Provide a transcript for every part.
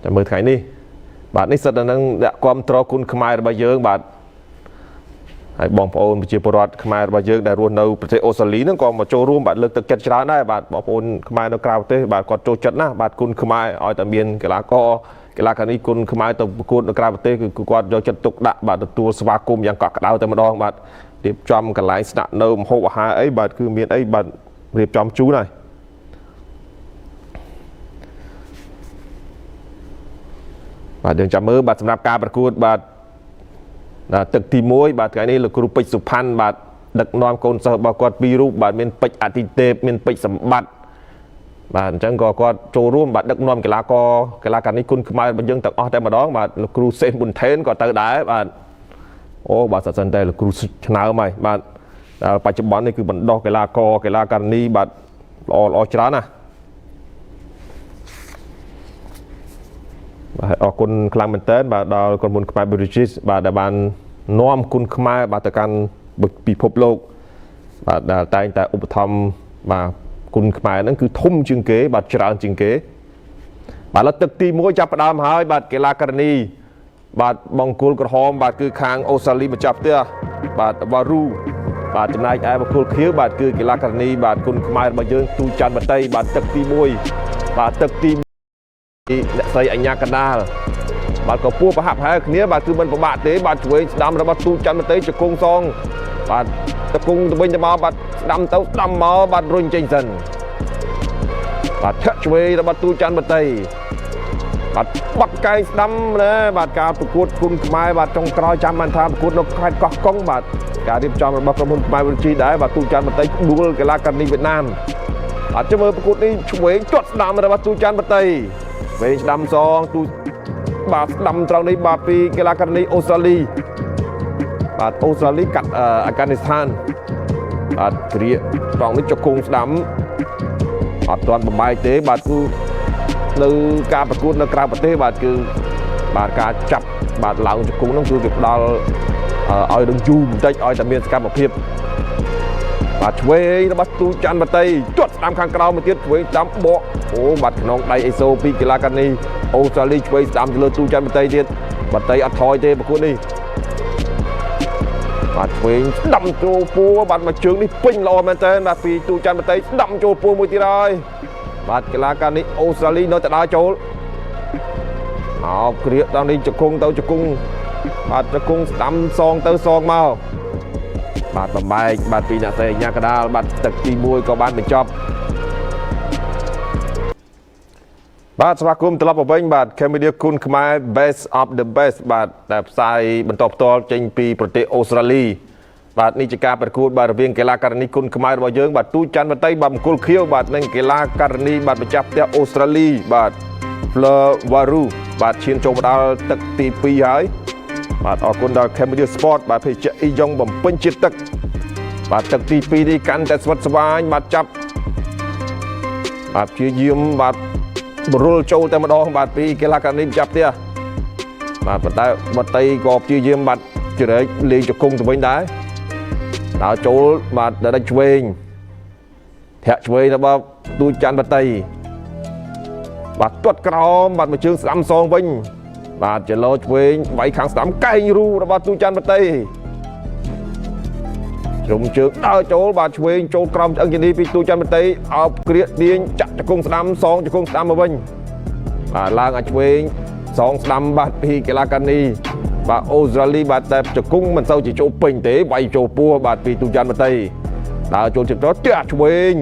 តែមើលថ្ងៃនេះបាទនេះសិតតែនឹងអ្នកគ្រប់គ្រងគុណខ្មែររបស់យើងបាទហើយបងប្អូនប្រជាពលរដ្ឋខ្មែររបស់យើងដែលរស់នៅប្រទេសអូស្ត្រាលីហ្នឹងក៏មកចូលរួមបាទលើកទឹកចិត្តច្រើនដែរបាទបងប្អូនខ្មែរនៅក្រៅប្រទេសបាទគាត់ចូលចិត្តណាស់បាទគុណខ្មែរឲ្យតែមានកីឡាករកីឡាករនេះគុណខ្មែរទៅប្រកួតនៅក្រៅប្រទេសគឺគាត់យកចិត្តទុកដាក់បាទទទួលស្វាគមន៍យ៉ាងកក់ក្ដៅតែម្ដងបាទរៀបចំកន្លែងស្នាក់នៅម្ហូបអាហារអីបាទគឺមានអីបាទរៀបចំជូនហើយបាទយើងចាំមើលបាទសម្រាប់ការប្រកួតបាទទឹកទី1បាទថ្ងៃនេះលោកគ្រូពេជ្រសុផាន់បាទដឹកនាំកូនសិស្សរបស់គាត់ពីររូបបាទមានពេជ្រអតិទេពមានពេជ្រសម្បត្តិបាទអញ្ចឹងក៏គាត់ចូលរួមបាទដឹកនាំកីឡាករកីឡាករនេះគុណខ្មែររបស់យើងទាំងអស់តែម្ដងបាទលោកគ្រូសេនប៊ុនថេនក៏ទៅដែរបាទអូបាទសិនតែលោកគ្រូឆ្នើមហើយបាទបច្ចុប្បន្ននេះគឺបណ្ដោះកីឡាករកីឡាករនេះបាទល្អល្អច្រើនណាស់បាទអរគុណខ្លាំងមែនទែនបាទដល់ក្រុមហ៊ុនខ្មែរ British បាទដែលបាននាំគុណខ្មែរបាទទៅកាន់ពិភពលោកបាទដែលតែងតែឧបត្ថម្ភបាទគុណខ្មែរហ្នឹងគឺធំជាងគេបាទច្រើនជាងគេបាទលើទឹកទី1ចាប់ផ្ដើមហើយបាទកីឡាករនីបាទបង្គោលក្រហមបាទគឺខាងអូស្ត្រាលីម្ចាស់ផ្ទះបាទវ៉ារូបាទចំណែកឯបង្គោលខៀវបាទគឺកីឡាករនីបាទគុណខ្មែររបស់យើងទូច័ន្ទបតីបាទទឹកទី1បាទទឹកទីអ្នកស្រីអញ្ញាកណ្ដាលបាទក៏ពោះប្រហាក់ប្រហែលគ្នាបាទគឺមិនពិបាកទេបាទឆ្វេងស្ដាំរបស់ទូច័ន្ទមតីជង្គង់សងបាទតង្គង់ទៅវិញទៅមកបាទស្ដាំទៅស្ដាំមកបាទរុញចេញសិនបាទធាក់ឆ្វេងរបស់ទូច័ន្ទមតីបាទបាត់កែងស្ដាំណាបាទការប្រកួតគុណខ្មែរបាទចុងក្រោយចាំបានថាប្រកួតនៅខេត្តកោះកុងបាទការរៀបចំរបស់ក្រុមហ៊ុនខ្មែរវិទ្យាដែរបាទទូច័ន្ទមតីដួលកីឡាករនីវៀតណាមបាទចាំមើលប្រកួតនេះឆ្វេងទាត់ស្ដាំរបស់ទូច័ន្ទមតីឆ្វេងស្ដាំសងទូបាទស្ដាំត្រង់នេះបាទពីកីឡាករនីអូស្ត្រាលីបាទអូស្ត្រាលីកាត់អាហ្គានីស្ថានបាទគ្រាត្រង់នេះជង្គង់ស្ដាំអត់ទាន់បំបែកទេបាទគឺនៅការប្រកួតនៅក្រៅប្រទេសបាទគឺបាទការចាប់បាទឡើងជង្គង់ហ្នឹងគឺគេផ្ដល់ឲ្យនឹងយូរបន្តិចឲ្យតែមានសកម្មភាពបាទឆ្វេងរបស់ទូច័ន្ទបតីទាត់ស្ដាំខាងក្រោមមួយទៀតឆ្វេងស្ដាំបកអូបាទក្នុងដៃអេសូពីកីឡាករនេះអូស្ត្រាលីឆ្វេងស្ដាំទៅលើទូច័ន្ទបតីទៀតបតីអត់ថយទេប្រកួតនេះបាទឆ្វេងស្ដាំចូលពួរបាទមួយជើងនេះពេញល្អមែនតើបាទពីទូច័ន្ទបតីស្ដាំចូលពួរមួយទៀតហើយបាទកីឡាករនេះអូស្ត្រាលីនៅតែដើរចូលអោគ្រាដល់នេះជង្គង់ទៅជង្គង់បាទជង្គង់ស្ដាំសងទៅសងមកបាទបំបែកបាទពីអ្នកស្រីអញ្ញាកដាលបាទទឹកទី1ក៏បានបញ្ចប់បាទស្វាគមន៍ត្រឡប់មកវិញបាទ Cambodia គុណខ្មែរ Best of the Best បាទដែលផ្សាយបន្តផ្ទាល់ចេញពីប្រទេសអូស្ត្រាលីបាទនេះជាការប្រកួតបាទរវាងកីឡាករនីគុណខ្មែររបស់យើងបាទទូច័ន្ទវតីបាទមង្គលខៀវបាទនិងកីឡាករនីបាទម្ចាស់ផ្ទះអូស្ត្រាលីបាទ Fleur Waru បាទឈានចូលមកដល់ទឹកទី2ហើយបាទអរគុណដល់ Cambodia Sport បាទភេសជ្ជៈអ៊ីយ៉ុងបំពេញជាតិទឹកបាទទឹកទី2នេះកាន់តែស្វិតស្វាញបាទចាប់បាទព្យាយាមបាទរុលចូលតែម្ដងបាទពីកីឡាករនេះម្ចាស់ផ្ទះបាទប៉ុន្តែបតីក៏ព្យាយាមបាទជ្រែកលេងជង្គង់ទៅវិញដែរដើរចូលបាទដាច់ឆ្វេងធាក់ឆ្វេងរបស់ទូច័ន្ទបតីបាទទាត់ក្រោមបាទមួយជើងស្ដាំសងវិញបាទចលោឆ្វេងវាយខាងស្ដាំកែងរូរបស់ទូច័ន្ទបតីជ្រុំជើងដើរចូលបាទឆ្វេងចូលក្រោមឆ្អឹងជំនីពីទូច័ន្ទបតីអោបគ្រាកទាញចាក់ជង្គង់ស្ដាំសងជង្គង់ស្ដាំមកវិញបាទឡើងអាចឆ្វេងសងស្ដាំបាទពីកីឡាករនេះបាទអូស្ត្រាលីបាទតែជង្គង់មិនសូវជាចូលពេញទេវាយចូលពោះបាទពីទូច័ន្ទបតីដើរចូលជិតទៅធាក់ឆ្វេង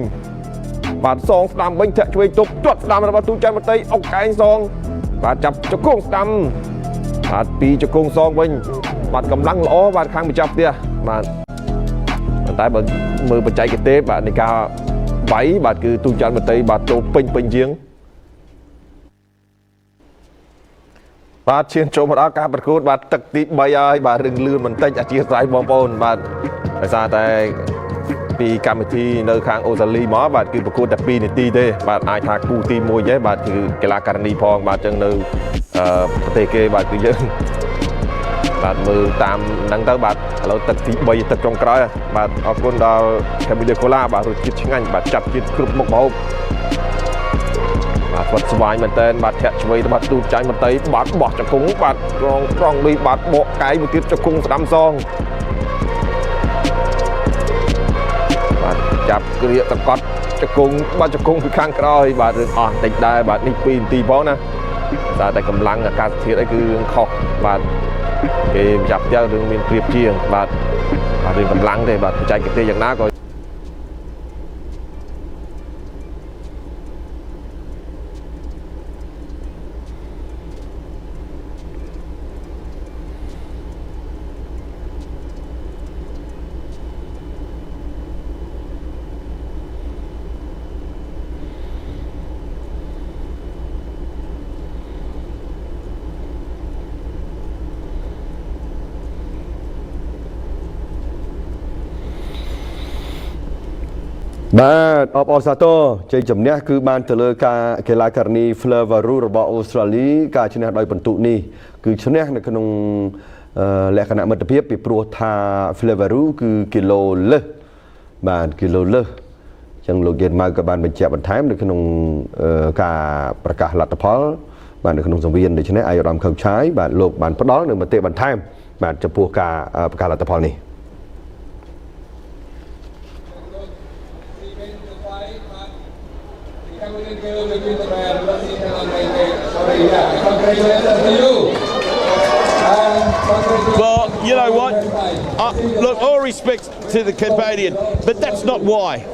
បាទសងស្ដាំវិញធាក់ឆ្វេងទប់ទាត់ស្ដាំរបស់ទូច័ន្ទបតីអុកកែងសងបាទចាប់ជង្គង់ស្ដាំបាទពីជង្គង់សងវិញបាទកម្លាំងល្អបាទខាងម្ចាស់ផ្ទះបាទប៉ុន្តែបើមើលបច្ចេកទេសបាទនៃការវាយបាទគឺទូច័ន្ទបតីបាទចូលពេញពេញជាងបាទឈានចូលមកដល់ការប្រកួតបាទទឹកទី3ហើយបាទរឿងលឿនបន្តិចអធិស្ឋានបងប្អូនបាទដោយសារតែពីកម្មវិធីនៅខាងអូស្ត្រាលីមកបាទគឺប្រកួតតែ2នាទីទេបាទអាចថាគូទី1ទេបាទគឺកីឡាករនីផងបាទអញ្ចឹងនៅប្រទេសគេបាទគឺយើងបាទមើលតាមហ្នឹងទៅបាទឥឡូវទឹកទី3ទឹកចុងក្រោយបាទអរគុណដល់ Cambodia Cola បាទរសជាតិឆ្ងាញ់បាទចាប់ជាតិគ្រប់មុខម្ហូបបាទ បាទស្វិតស្វាញមែនតើបាទធាក់ឆ្វេងបាទទូចាញ់មន្តីបាទបោះជង្គង់បាទរងត្រង់នេះបាទបកកែងមួយទៀតជង្គង់ស្ដាំសងបាទចាប់គ្រាកតកត់ជង្គង់បាទជង្គង់ពីខាងក្រោយបាទរឿងអស់តិចដែរបាទនេះ2នាទីផងណាតែតែកម្លាំងអាកាសធាតុអីគឺរឿងខុសបាទគេចាប់យ៉ាងរឿងមានព្រៀបជាងបាទបាទរឿងកម្លាំងទេបាទបច្ចេកទេសយ៉ាងណាក៏ បាទអបអរសាទរជ័យជំនះគឺបានទៅលើការកីឡាករនី Fleur Varu របស់អូស្ត្រាលីការឈ្នះដោយពិន្ទុនេះគឺឈ្នះនៅក្នុងអឺលក្ខណៈមិត្តភាពពីព្រោះថា Fleur Varu គឺគីឡូលើសបាទគីឡូលើសអញ្ចឹងលោកយេនម៉ៅក៏បានបញ្ជាក់បន្ថែមនៅក្នុងអឺការប្រកាសលទ្ធផល បាទនៅក្នុងសង្វៀនដូច្នេះអាយរំខឹងឆាយបាទលោកបានផ្ដល់នៅមតិបន្ថែមបាទចំពោះការប្រកាសលទ្ធផលនេះ Sorry, yeah. Congratulations to you. And congratulations. Well, you know what? Look, all respect to the Cambodian, but that's not why.